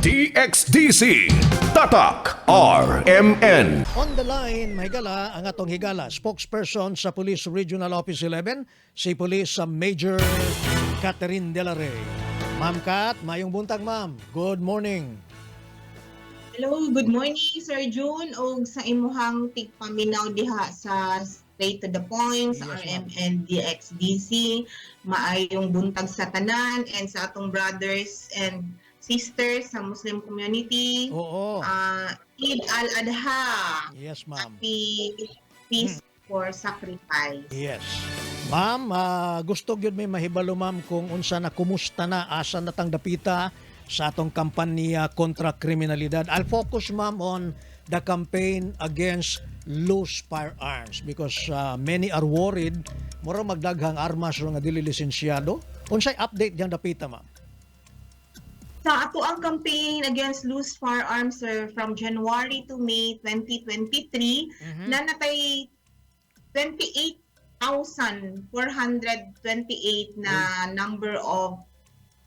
DXDC Tatak RMN. On the line, mahigala ang atong higala, spokesperson sa Police Regional Office 11, si Police Major Catherine De La Rey. Ma'am Kat, mayong buntag, ma'am. Good morning. Hello, good morning, Sir June, og sa imuhang tigpaminaw diha sa Straight to the Point sa Yes, ma'am. RMN DXDC. Maayong buntag sa tanan and sa atong brothers and sisters sa Muslim community. Eid al-Adha. Yes, ma'am. Happy Feast for Sacrifice. Yes. Ma'am, gusto gyud may mahibalo, ma'am, kung unsa na, kumusta na, asa na tang dapita sa atong kampanya kontra kriminalidad. I'll focus, ma'am, on the campaign against loose firearms because many are worried mura magdaghang armas nga dili lisensyado. Unsay update diyang dapita, ma'am? Sa ato ang campaign against loose firearms, sir, from January to May 2023, naa na tay 28,428 na number of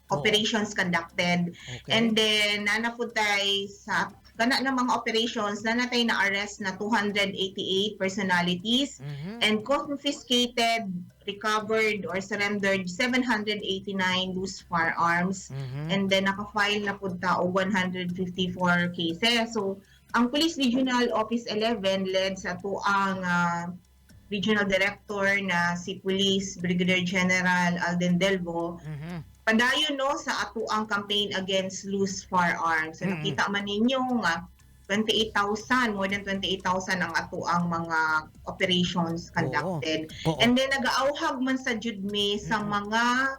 operations conducted. And then, naa na pud tay sa kana na mga operations, naa na tay na arrest na 288 personalities and confiscated, recovered, or surrendered 789 loose firearms. And then naka-file na pud ta og 154 cases. So, ang Police Regional Office 11 led sa atuang Regional Director na si Police Brigadier General Alden Delvo, padayon no sa atuang campaign against loose firearms. So nakita man ninyo nga 28,000, more than 28,000 ang atuang mga operations conducted. And then nagaauhag man sa jud mi sa mga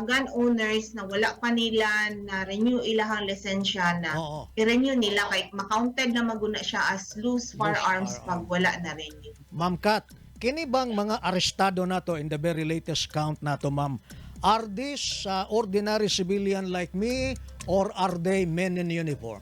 gun owners na wala pa nila na renew ilahang lisensya na i-renew nila kay makounted na maguna siya as loose firearms firearm. Pag wala na renew. Ma'am Kat, kini bang mga arestado nato in the very latest count nato, ma'am, are these ordinary civilian like me or are they men in uniform?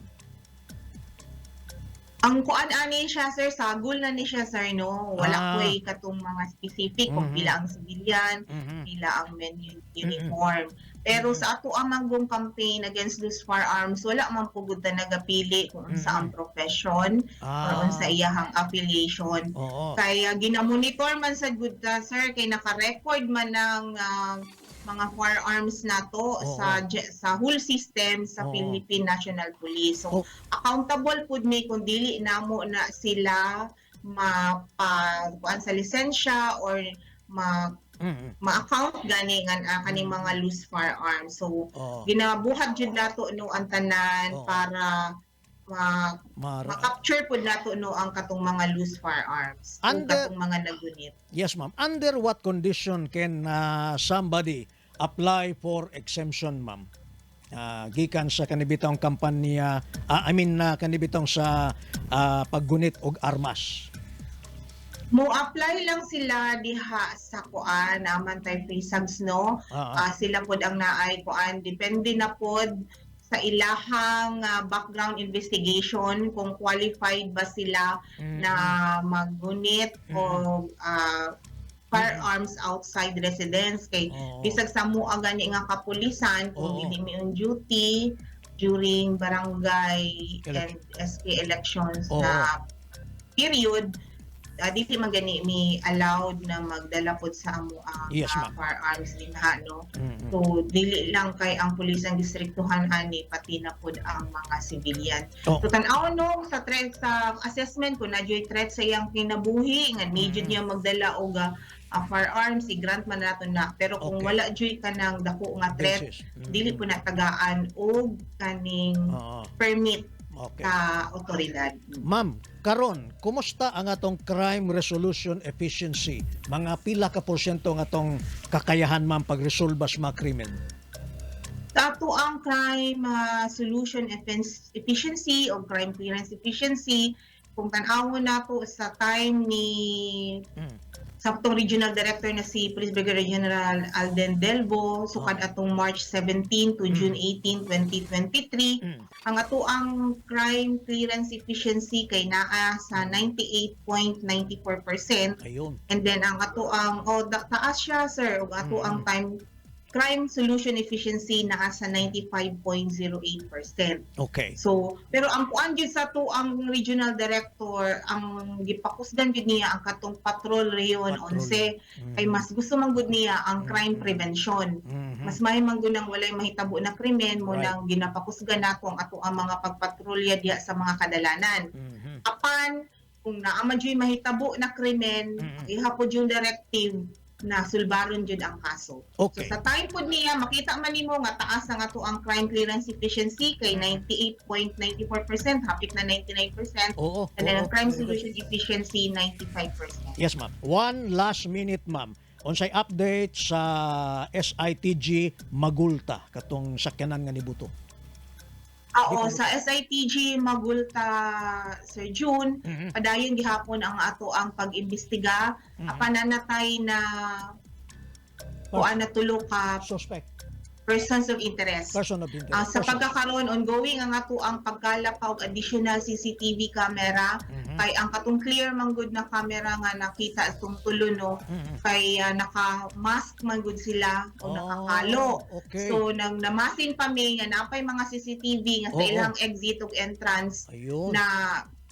Ang kuan ani siya, sir, sagol na ni siya, sir, no. Wala ko'y katong mga specific kung pila ang civilian, pila ang men in uniform. Pero sa ato ang manggong campaign against loose firearms, wala man pugod ta nagapili kung unsa ang profession or unsa iyahang affiliation. Kaya ginamonitor man sa gud ta, sir, kay naka-record man ng mga firearms nato sa whole system sa Philippine National Police. So accountable pud mi kung dili namo na sila mapa kuan sa lisensya or ma-account gani nga kaning mga loose firearms. So ginabuhat jud nato no ang tanan para ma-capture pud nato no ang katong mga loose firearms o katong mga nagunit. Yes, ma'am. Under what condition can somebody apply for exemption, ma'am? Gikan sa kanibitong kampanya, I mean kanibitong sa paggunit og armas. Mo apply lang sila diha sa kuan, naman tay PHISAGS no. Sila pod ang naay kuan, depende na pod sa ilahang background investigation kung qualified ba sila na maggunit o firearms outside residence kay bisag sa mua gani nga kapulisan, kung dili mi on duty during barangay and SK elections na period, dili man gani mi allowed na magdala pod sa amo ang Yes, ma'am. Firearms dinha no. So dili lang kay ang pulis ang distriktuhan ani, pati na pod ang mga civilian. So tan-aw no sa threat, sa assessment, kung naa juy threat sa iyang kinabuhi nga need niya magdala og firearms, i-grant man nato na. Pero kung wala juy kanang dako nga threat, Basis. Dili po na tagaan og kaning permit sa otoridad. Ma'am, karon, kumusta ang atong crime resolution efficiency? Mga pila ka porsyento ang atong kakayahan, ma'am, pagresolba sa mga krimen? Sa ato ang crime solution efficiency o crime clearance efficiency, kung tan-awon nato sa time ni sa atong regional director na si Police Brigadier General Alden Delvo, sukad atong March 17 to June 18, 2023, ang ato ang crime clearance efficiency kay naa sa 98.94%. Ayun. And then ang ato ang oh, taas siya, sir, ug ato ang time crime solution efficiency naa sa 95.08%. So, pero ang kuan gyud sa ato ang regional director, ang gipakusgan gyud niya ang katong patrol rayon Patrol. 11 kay mas gusto man gud niya ang crime prevention. Mas may man gud nang walay mahitabo na krimen mo nang ginapakusgan nato ang ato ang mga pagpatrolya diha sa mga kadalanan. Apan kung naa man juy mahitabo na krimen, iha pod yung directive na sulbaron jud ang kaso. So sa time pod niya, makita man nimo nga taas ang ato ang crime clearance efficiency kay 98.94%, hapit na 99%. And then ang crime Very good. solution efficiency, 95%. Yes, ma'am. One last minute, ma'am. Unsay update sa SITG Magulta katong sakyanan nga nibuto? Oo, sa SITG Magulta, Sir June, padayon gihapon ang ato ang pag-imbestiga. Apan nanatay na kuan na tulo ka Suspect. persons of interest. Person of interest. Ah, sa Person. pagkakaroon, ongoing ang ato ang pagkalap og additional CCTV camera kay ang katong clear man gud na camera nga nakita atong tulo, no, kay naka-mask man gud sila o nakakalo. So nang namasin pa mi nga napay mga CCTV nga sa ilang exit ug entrance na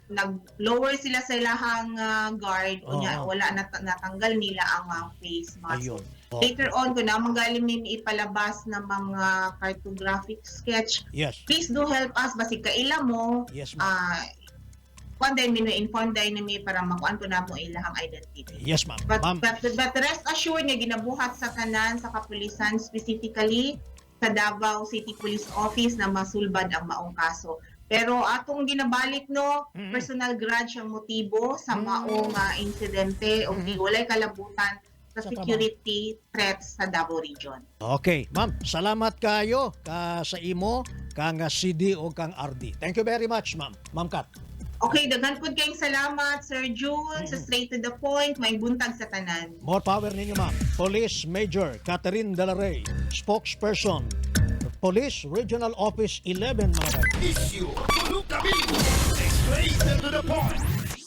nag-lower sila sa ilahang guard, unya wala na, natanggal nila ang face mask. Later on, kung naman galing may ipalabas na mga cartographic sketch, please do help us basig kaila mo, Yes, ma'am. Kuan dahil mi inform dahil mi para makuan ko na mo ilahang identity. Yes, ma'am. But, Ma'am, but rest assured nga ginabuhat sa tanan sa kapulisan, specifically sa Davao City Police Office, na masulbad ang maong kaso. Pero atong ginabalik, no, personal grudge ang motibo sa maong insidente o walay kalabutan sa Sa trabaho. security threats sa Davao Region. Okay, ma'am, salamat kayo ka sa imo kang CD o kang RD. Thank you very much, ma'am. Ma'am Kat. Okay, daghan pud kayong salamat, Sir June, sa Straight to the Point. May buntag sa tanan. More power ninyo, ma'am. Police Major Catherine De La Rey, spokesperson, Police Regional Office 11, mga bay. Issue, tulog kami. Straight to the point.